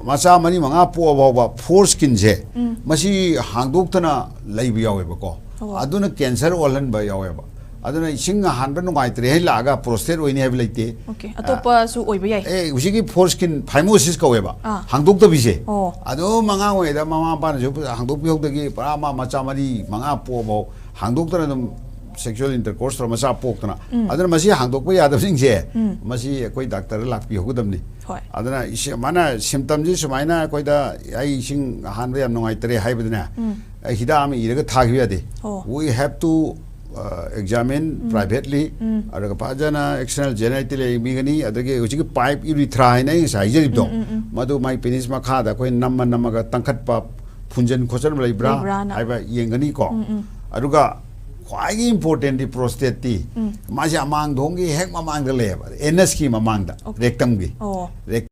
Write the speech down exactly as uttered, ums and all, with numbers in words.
ꯃꯆꯥ ꯃꯔꯤ ꯃꯉꯥ ꯄꯣꯛꯑ ꯐꯥꯎꯕ foreskinꯁꯦ ꯎꯝ꯫ ꯃꯁꯤ ꯍꯥꯡꯗꯣꯛꯇꯅ ꯂꯩꯕ ꯌꯥꯎꯋꯦꯕꯀꯣ꯫ ꯑꯣ꯫ ꯑꯗꯨꯅ cancer ꯑꯣꯜꯍꯟꯕ ꯌꯥꯎꯋꯦꯕ꯫ ꯑꯗꯨꯅ ꯏꯁꯤꯡ ꯍꯥꯟꯕ ꯅꯨꯡꯉꯥꯏꯇ꯭ꯔꯦ ꯍꯥꯏ ꯂꯥꯛꯑꯒ prostate ꯑꯣꯏꯅꯤ ꯍꯥꯏꯕ ꯂꯩꯇꯦ꯫ Okay, ꯑꯇꯣꯞꯄꯁꯨ ꯑꯣꯏꯕ ꯌꯥꯏ꯫ ꯑꯦ, ꯍꯧꯖꯤꯛꯀꯤ foreskin phimosis ꯀꯧꯋꯦꯕ꯫ ꯑꯥ꯫ ꯍꯥꯡꯗꯣꯛꯇꯕꯤꯁꯦ꯫ ꯑꯣ꯫ ꯑꯗꯨꯝ ꯑꯉꯥꯡ ꯑꯣꯏꯔꯤꯉꯩꯗ ꯃꯃꯥ ꯃꯄꯥꯅꯁꯨ ꯍꯥꯡꯗꯣꯛꯄꯤꯍꯧꯗꯒꯤ ꯄꯨꯔꯥ ꯃꯥ ꯃꯆꯥ ꯃꯔꯤ ꯃꯉꯥ ꯄꯣꯛꯑꯐꯥꯎ ꯍꯥꯡꯗꯣꯛꯇꯅ ꯑꯗꯨꯝ sexual intercourse ꯇꯧꯔ ꯃꯆꯥ ꯄꯣꯛꯇꯅ꯫ ꯎꯝ꯫ ꯑꯗꯨꯅ ꯃꯁꯤ ꯍꯥꯡꯗꯣꯛꯄ ꯌꯥꯗꯕꯁꯤꯡꯁꯦ ꯎꯝ꯫ ꯃꯁꯤ ꯑꯩꯈꯣꯏ ꯗꯥꯛꯇꯔꯗ ꯂꯥꯛꯄꯤꯍꯧꯒꯗꯕꯅꯤ꯫ ꯍꯣꯏ꯫ ꯑꯗꯨꯅ ꯏꯁꯦ-, ꯃꯥꯅ symptomꯁꯤ ꯁꯨꯃꯥꯏꯅ ꯑꯩꯈꯣꯏꯗ "ꯑꯩ ꯏꯁꯤꯡ ꯑꯍꯥꯟꯕ ꯌꯥꯝ ꯅꯨꯡꯉꯥꯏꯇ꯭ꯔꯦ" ꯍꯥꯏꯕꯗꯅꯦ, ꯎꯝ꯫ ꯑꯩ ꯍꯤꯗꯥꯛ ꯑꯃ ꯏꯔꯒ ꯊꯥꯈꯤꯕ ꯌꯥꯗꯦ꯫ ꯑꯣ꯫ We have to, uh, examine um. privately, ꯎꯝ꯫ ꯑꯗꯨꯒ ꯐꯖꯅ external genitalia ꯌꯦꯡꯕꯤꯒꯅꯤ, ꯑꯗꯒꯤ ꯍꯧꯖꯤꯛꯀꯤ pipe urethra ꯍꯥꯏꯅ ꯑꯩ ꯉꯁꯥꯏ ꯍꯥꯏꯖꯔꯤꯕꯗꯣ, ꯎꯝ, ꯎꯝ, ꯎꯝ꯫ ꯃꯗꯨ ꯃꯥꯏ penis ꯃꯈꯥꯗ ꯑꯩꯈꯣꯏ ꯅꯝꯃ ꯅꯝꯃꯒ ꯇꯪꯈꯠꯄ, ꯐꯨꯟꯖꯟ ꯈꯣꯠꯆꯟꯕ ꯂꯩꯕ꯭ꯔꯥ ꯂꯩꯕ꯭ꯔꯥꯅ꯫ ꯍꯥꯏꯕ ꯌꯦꯡꯒꯅꯤꯀꯣ꯫ ꯎꯝ, ꯎꯝ꯫ ꯑꯗꯨꯒ ꯈ꯭ꯋꯥꯏꯒꯤ importantꯗꯤ prostateꯇꯤ, ꯎꯝ꯫ ꯃꯥꯁꯦ ꯑꯃꯥꯡ ꯊꯣꯡꯒꯤ ꯍꯦꯛ ꯃꯃꯥꯡꯗ ꯂꯩꯌꯦꯕ, anusꯀꯤ ꯃꯃꯥꯡꯗ, Okay. rectumꯒꯤ꯫ ꯑꯣ꯫ Rect-